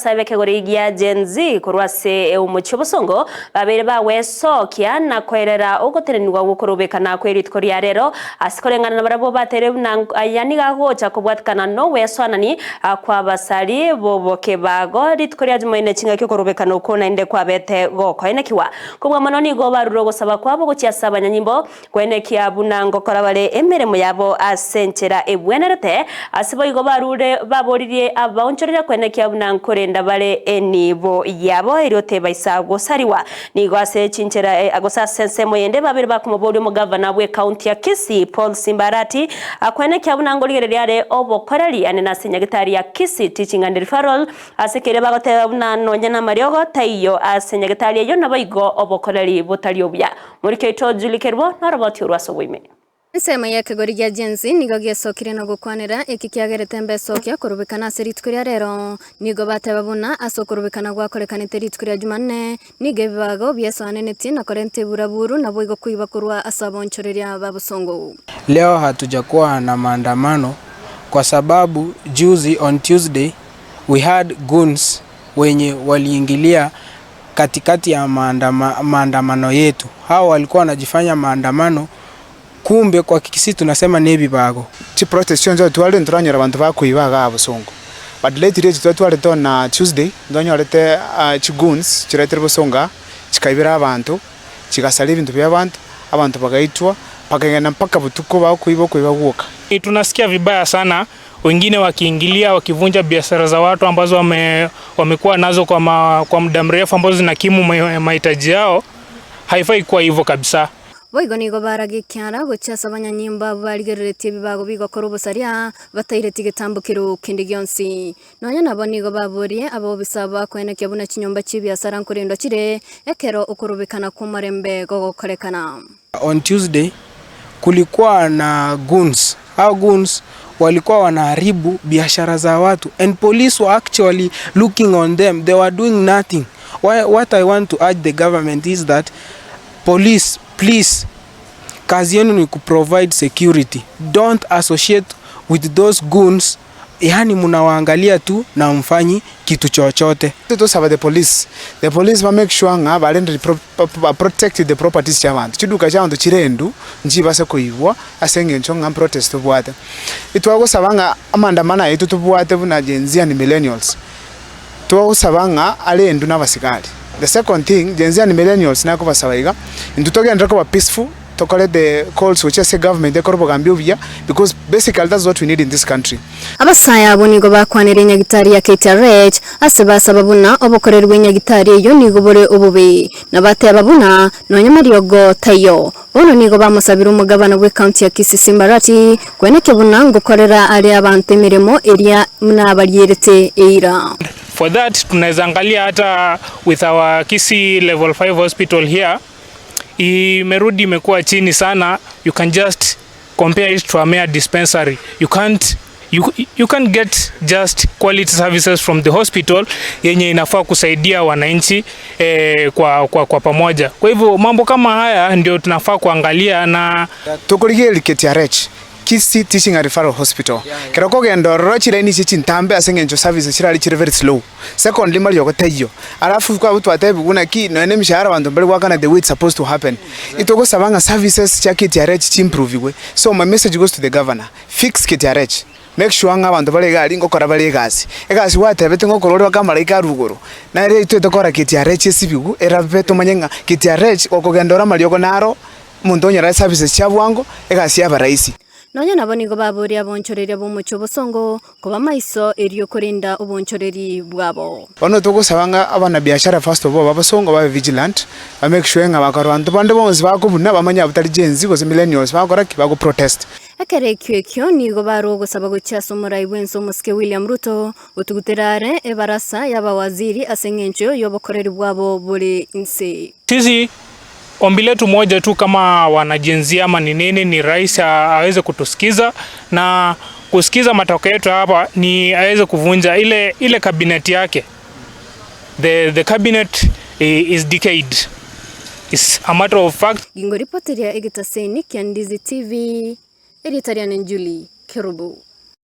Abasae b'ekegori gia Gen Z korwa ase omochie obosongo babeire bagwesokia na koerera ogotenenigwa gw'okorobekana kwe rituko ria rero ase koreng'ana nabarabwo bateire buna aya nigo agocha kobwatikana nogwesoanani kw'abasari b'obokebago rituko ria Jumaine chingaki okorobekana okwo naende kwabete gokoenekigwa. Kobua mono nigo barure ogosaba kwabo gochia ase abanyanyimbo Kwenekia buna ngokora bare emeremo yabo ase enchera ebwenerete, ase boigo barure baboririe abaonchoreria kwenekia buna nkorenda bare enibo yabo erio tebaisa gosariwa. Nigo ase chinchera gose ase ensemo yende babere bakomoboria omogavana bw'ekaunti ya Kisii Paul Simba Arati akwenekia buna ngorigereria are obokoreri anene ase nyagetari ya Kisii Teaching and Referral ase keria bagoteba buna nonya namariogo taiyo ase nyagetari eyio naboigo obokoreri botari obuya. Morike oito Julie Kerubo noroboti orwo ase oboime. Ensemo y'ekegori gia Gen Z nigo giesokire nogokwanera eki kiagerete mbesokia korobekana ase rituko ria rero. Nigo bateba buna ase okorobekana gwakorekanete rituko ria Jumanne, nigo ebibago biesoanenetie na korenta eburaburu naboigo koiba korwa ase abonchoreria ba bosongo. Leo hatujakuwa na maandamano kwa sababu juzi on Tuesday we had goons wenye waliingilia katikati ya maandamano yetu. Hao walikuwa wanajifanya maandamano kumbe kwa Kikisii tunasema ne ebibago. Chiprotest chionsi otwarire ntoranyora abanto bakoiba igaa bosongo but lately echi twatwarete on Tuesday ntwanyorete chigoons chiretire bosongo aa chikaibera abanto chigasaria ebinto bia abanto, abanto bagaitwa bakagenda mpaka botuko bakoiba okoiba gwoka. Tunasikia vibaya sana wengine wakiingilia wakivunja biashara za watu ambazo wame, wamekuwa nazo kwa, ma, kwa muda mrefu ambazo zinakimu mahitaji yao. Haifai kuwa hivyo kabisa. Boigo nigo baragia ekiara gochia ase abanyanyimbo abwo barigereretie ebibago bigokora obosaria, bataireti getambo kende gionsi. Nonya nabo nigo baborie abobisa bakoenekia buna chinyomba chi'ebiasara nkorendwa chire, ekero okorobekana kw'omorembe gogokorekana. On Tuesday kulikuwa na goons. Hao goons walikuwa wanaharibu biashara za watu and police were actually looking on them. They were doing nothing. Why, what I want to urge the government is that police, please, kazi yenu ni kuprovide security. Don't associate with those goons Yaani munawaangalia tu na hamfanyi kitu chochote. Tosaba the police, the police ba make sure ng'a barendire ba protect the properties chia abanto, chiduka chia abanto chirendu nchibase koibwa ase eng'encho ng'a protest tobwate. Etwagosaba ng'a amaandamano aya aito tobwate buna Gen Z and millennials, twagosaba ng'a arendwe na abasigari. The second thing, Gen Z and millennials nakobasaba iga, intwe togenderere koba peaceful. Tokore the calls gochia ase government ekore obogambi obuya because basically that's what we need in this country. Abasae abwo nigo bakwanire enyagitari ya KTRH ase basaba buna obokoreri bw'enyagitari eyio nigo bore obobe, na bateba buna nonya mariogo taiyo. Bono nigo bamosabire omogabana bw'ecounty ya Kisii Simba Arati kwenekia buna ngokorera are abanto emeremo eria buna barierete eira. For that tunaweza angalia hata with our Kisii level 5 hospital here imerudi imekuwa chini sana you can just compare it to a mere dispensary you can't you, you can't get just quality services from the hospital yenye inafaa kusaidia wananchi eh, kwa, kwa, kwa pamoja. Kwa hivyo mambo kama haya ndio tunafaa kuangalia na Tokorigereria KTRH Kisii Teaching and Referral Hospital. Kero okogenda ororo chilaini echi chintambe ase eng'encho services chirari chire very slow. Secondly mariogo taiyo. Alafu kwabwo twatebiwa naki nonya na emishahara abanto mbare goakana the way it's supposed to happen. Itogosaba ng'a services chia KTRH chi improve-igwe. So my message goes to the governor, fix KTRH, make sure ng'a abanto bare iga aria ngokora bare egasi. Egasi gwatebete ngokora ore mpaka amaraika arwe igoro, nere toete kora KTRH esibigwe erabe tomanye ng'a KTRH gokogenda ore amariogo naro. Omonto onyore services chia bwango, egasi yaba rahisi. Nonya nabo nigo baboria abonchoreria b'omochie obosongo koba maiso erio korinda obonchoreri bwabo. Bono togosaba ng'a abanabiashara first of all babosongo babe vigilant, ba make sure ng'a bakarora abanto bande bonsi bakobuna bamanye abwo tari Gen Z gose millennials bagokora ki? Bago protest. Ekero ekio ekio nigo barwa ogosaba gochia ase omorai bw'ense omosike William Ruto, gotugutera are ebarasa y'abawaziri ase engencho y'obokoreri bwabo bore inse. Sisi Ombi letu moja tu kama wana Gen Z ama ni nini, ni rais aweze kutusikiza na kusikiza matokeo yetu hapa, ni aweze kuvunja ile, ile cabinet yake. The, the cabinet is decayed. It's a matter of fact. Gingoripoteria egetaseni kia Ndizi TV, erieta riane Julie Kerubo.